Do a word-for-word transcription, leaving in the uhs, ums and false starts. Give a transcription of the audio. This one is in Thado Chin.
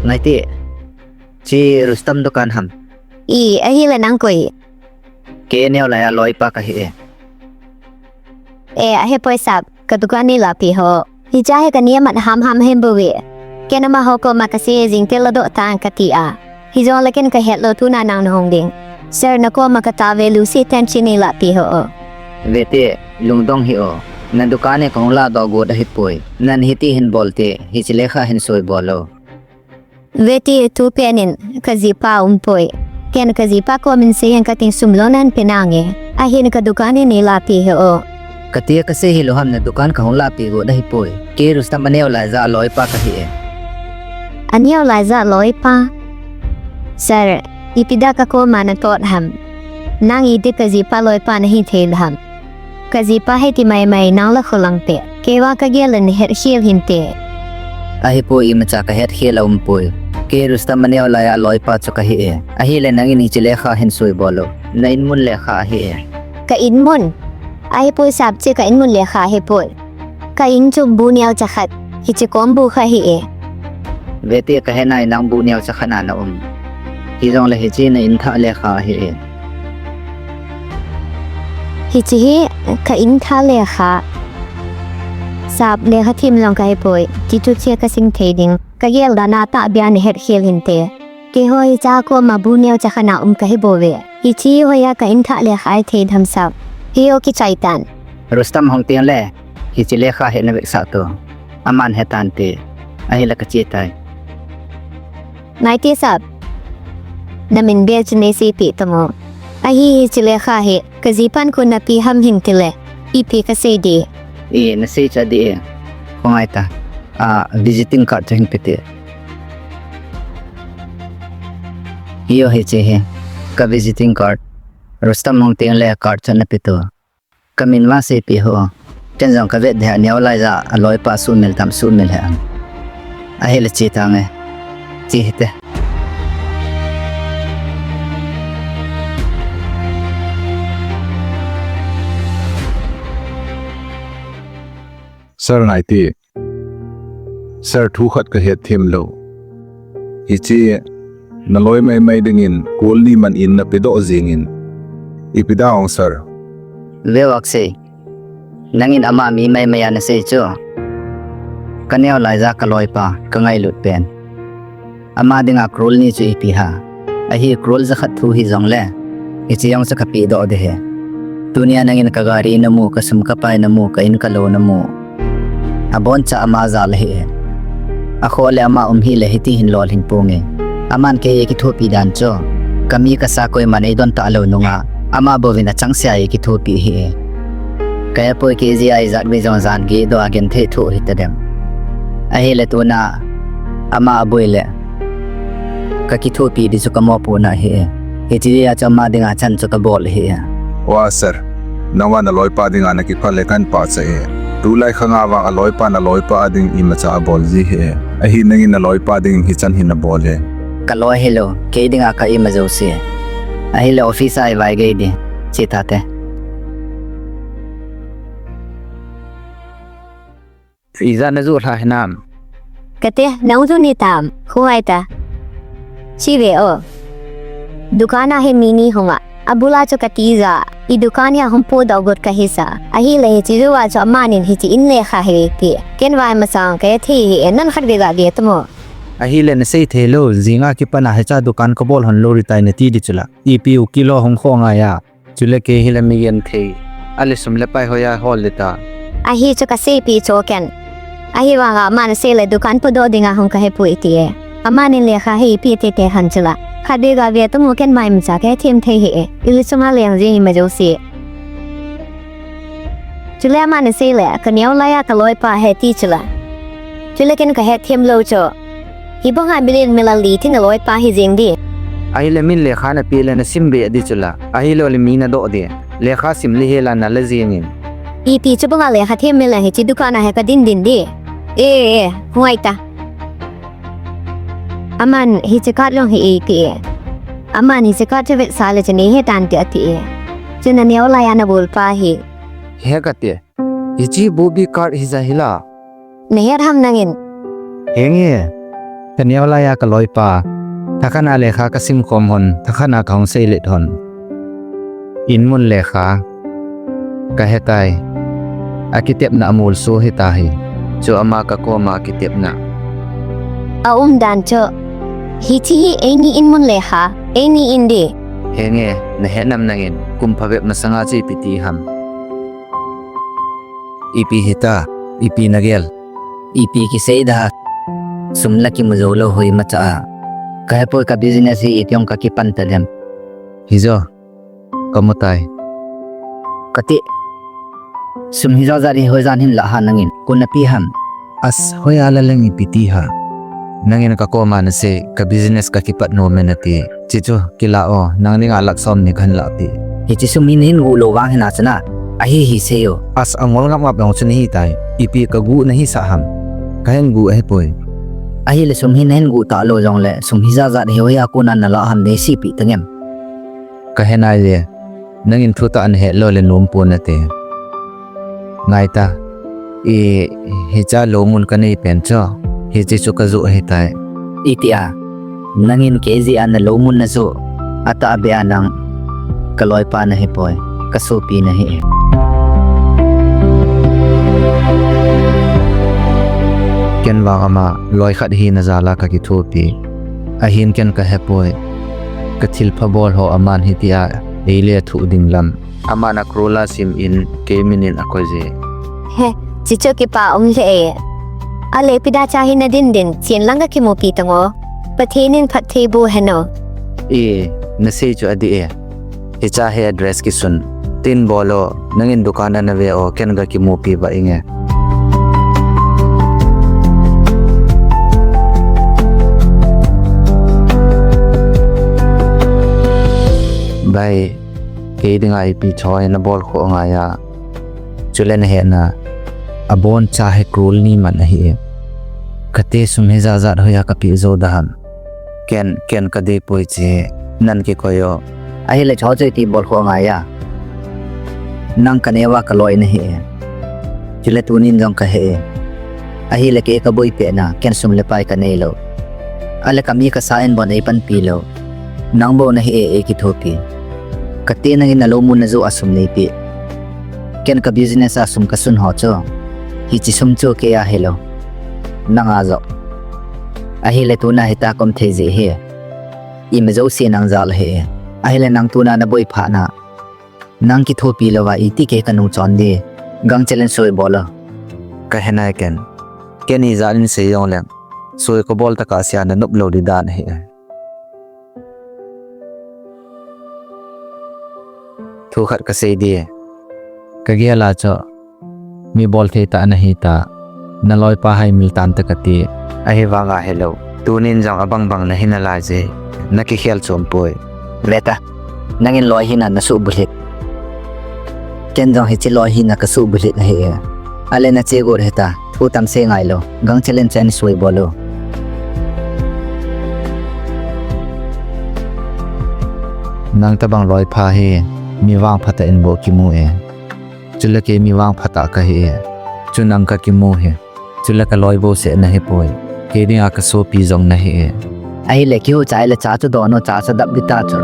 Ngaiti, chi Rustam dukan ham? I, ahile nang koi? Kei Neolai a loipa kahi e. E, ahipoi sap, ka dukan neilahpeh ho. Hiche hi kaneh mat hamham ahin bou ve. Ken amaho koma kasei jing teng ladoh tan kati a. Hijongle ken kahet lou tuna nang nahung ding. Sir, nakoma katao ve, Lucy ten chi neilahpeh ho o. Vete, lungdong hih o. Na dukan hi kahung lahdoh got ahipoi. Nang hiti hin bol te, hiche lekha hin soi bol o. Vete, tupen in, kajipa umpoi. Ken kajipa komin sei hen kating sum lou nahin pe nange. Ahin ka dukan hi neilahpeh hih o. Kati kasei hilou ham, na dukan kahung lahpeh got ahipoi. Kei Rustam a Neolai ja a loipa kahi e. A Neolai ja a loipa? Sir, ipi dia kakoma natot ham? Nang iti kajipa loipa nahi thei lou ham? Kajipa hiti maimai nang la kholang te. Kei vang kagel le nahet khel hinte. Ahipoi, imacha kahet khel aumpoi. Kei Rustam a Neolai a loipa chu kahi e. Ahile nangin hiche lekha hin soi bol o. Na inmun lekha ahi e. Ka inmun? Ahipoi sap, chi ka inmun lekha ahipoi. Ka in chu bu neocha khat, hiche kom bu kha hi e. Vete, kahe nai nang bu neocha khat a na um. Hijongle hiche na inthah lekha ahi e. Hiche hi ka inthah lekha. Sap, lekha them jong kahipoi, ti chu che kasing thei ding. Kagel dan a tahbeh a nahet khel hinte. Keiho hicha koma bu neocha khat a um kahi bou ve. Hiche hoiya ka inthah lekha ahi thei dem sap. Hiho kichai tan. Rustam hung tengle, hiche lekha hi na vetsah to. Aman he tante. Ahile kache tai. Ngaiti sap. Na min beh chu neiseipeh tamo. Ahi, hiche lekha hi kajipan kona pe ham hin tile, ipi kasei di? E, nasei cha di e. Khongai ta. A, visiting card chu hin pe te. Hiho hiche hi ka visiting card. Rustam hung tengle card chu na pe to. Ka min vang seipeh ho. Ken jong kavet ding a Neolai ja a loipa sumil tam sumil he am. Ahile che tange. Che hite. Sir, ngaiti. Sir, thu khat kahet them lou. Hiche na loi maimai dingin crore ni man in na pedoh jingin. Ipi dia ham sir? Ve Akshay. Nangin ama mi maimai a nasei chu. Ka Neolai ja ka loipa, ka ngailut pen. Ama dinga crore ni chu ipi ham. Ahi, crore jakhat thu hijongle, hiche jong chu ka pedoh ding ahi. Tunia nangin ka gari namu, ka sum ka pai namu, ka in ka lou namu. Aboncha ama jal ahi e. Akhoh le ama um hile hiti hin lolhing ponge. Aman kei eikithopi dan chu, ka mi ka sa koiman eidon talou nunga, ama bouvin achangseh a eikithopi ahi e. Ka hepoi kei jeh a ijat gei jong jan gei doh a genthei thoh hita dem. Ahile tuna ama aboi le ka kithopi ding chu ka mopohna ahi e. Hiche jeh a chu ama dinga chan chu ka bol ahi e. Wa sir, nangma na loipa dinga na kiphal le kan pachat e. Tulai khanga vang a loipa na loipa a ding imacha abol ji ahi e. Ahi nangin na loipa dingin hichan hin na bol e. Ka loi hilou, kei dinga ka ima jouse. Ahile office a ivai gei ding. Che tate. Ijat na joh lha hinam? Kati, nang joh ni tam, khongai ta. Che ve o. Dukan a hin mi ni hung a. Abul a chu ka tija. I dukan hi ahung podoh got kahi sa. Ahile hiche jou a chu amanin hiche in lekha hi ti. Ken vai masang ka thei hi e, nang khatvei ga ve tamo. Ahile nasei thei lou, jing a kipat a hicha dukan ka bol hon lou retired nati ding chu la. Ipi u kilo hung kho ngai a. Chule kei hi la mi genthei. Ale sum le pai hoiya hol le ta. Ahi chu ka seipeh chu ken. Ahivanga aman asei le dukan podoh dinga hung ka hepoi ti e. Amanin lekha hi ipi ti te han chu la. Khatvei ga ve tamo ken mai macha ka hethem thei hi e. Ili chunga leng jing ima jouse. Chule aman asei le ka Neolai a ka loipa ahi ti chu la. Chule ken ka hethem lou chu. Hibanga milen milal li ti na loipa hi jing ding. Ahile min lekha na pe le na sim be ding chu la. Ahilou le mi na doh ding. Lekha sim le hel a na la jingin. Ipi chu banga lekha them milen hiche dukan a hi ka din din ding. E, e, e, khongai ta. Aman hiche card jong hi eipeh e. Aman hiche card chu vetsah le chu nei he tante ati e. Chu na Neolai a na bolpa hi. He kati. Hiche booby card hija hila. Na het ham nangin? Henge. Ka neo laiya ka loipa, thakhat a lekha ka simkhom hon, thakhat a ka hung seilet hon. In mun lekha, ka hetai. A kitepna a molso hita hi. Chu ama ka koma kitepna. A umdan chu. Hiche hi eini in mun lekha, eini in ding. Henge, na het nam nangin, kum phabep masanga chu ipi ti ham. Ipi hita, ipi na gel. Ipi kisei da. Sum la kimu jou lou hoi macha a. Ka hepoi ka business hi itiong ka kipan ta dem. Hijo, ka mu tai. Kati. Sum hi jo jat hi hoi jan hin la ha nangin. Kon na pi ham. As, hoi a la leng ipi ti ha. Nangin ka koma na sei, ka business ka kipat nom e na ti. Chichu, kila o, nang dinga lakh som ni kahin lah ti. Hiche sum hi nahin gu lou vang hina chana. Ahi hi sei o. As, angol ngap ngap dong chu nahi tai. Ipi ka gu nahi sah ham. Kahin gu ahi poi. Ahile sum hi nahin gu talou jongle, sum hi jat jat hi hoi a kona na lah ham nei seipi tangem. Ka he nai le. Nangin thutah na het lou le nom pon nate. Ngai ta. I, hicha lou mun ka nei pen chu. Hiche chu ka joh ahi tai. Itia. Nangin kei jeh a na lou mun na joh. Atahbeh a nang. Ka loipa nahi poi. Ka sopi nahi. Ken vang ama loi khat hina jal a ka kithopi. Ahin ken ka hepoi. Ka thilpha bol ho aman hitia eile thuh ding lam. Aman a crore a sim in kei min in akoi je. He, chichu kipa um le e. Ale ipi da cha hi na din din, chen lang ka kimupi tango. Pathen in phatthei boh hen o. E, na sei chu adih e. Hicha hi address kisun. Tin bol o, nangin dukan a na ve o, ken ka kimupi ba inge. Bai, kei dinga ipi choi na bol kho ngai a. Chule na hena, abon cha hi crore ni man ahi e. Kate sum hi jat jat hoi a ka pe jou da ham. Ken, ken ka dei poi che, nang kikoi o. Ahile cho che ti bol kho ngai a. Nang ka neo a ka loi nahi e. Chule tunin jong ka he e. Ahile kei ka boi peh na, ken sum le pai ka nei lou. Ale ka mi ka sa in bon ei panpi lou. Nang bou nahi e, ei kithopi. Kate nangin na lou mun na joh a sum nei pi. Ken ka business a sum ka sun ho chu. Hiche sum chu kei a hilou. Nang a joh. Ahile tuna hita ka um thei ji hi. Ima jouse nang jal ahi. Ahile nang tuna na boi phat na. Nang kithopi louva iti kei ka nung chon di. Gangchel in soi bol o. Ka he nai ken. Ken ijat in sei jong leng. Soi ka bol tah a sia na nop lou di dan ahi. Thu khat ka sei di. Ka gel a chu. Mi bol thei tah na hi ta. Na loipa hai mil tan ta kati. Ahivang a hilou. Tunin jong abang bang na hi nalai je. Na kikhel chom poi. Ve ta. Nangin loi hina na suh bulhit. Ken jong hiche loi hina ka suh bulhit ahi e. Ale na che got hita. Thu tam sei ngai lou. Gangchel in chan soi bol o. Nang tabang loipa hi. Mi vangpha tah in bou kimu e. Chule kei mi vangpha tah ka hi e. Chu nang ka kimu hi. Chule ka loi bou seh na hi poi. Kei dinga ka sopi jong na hi e. Ahile kihu chai le cha chu don o, cha chu dap di ta chu.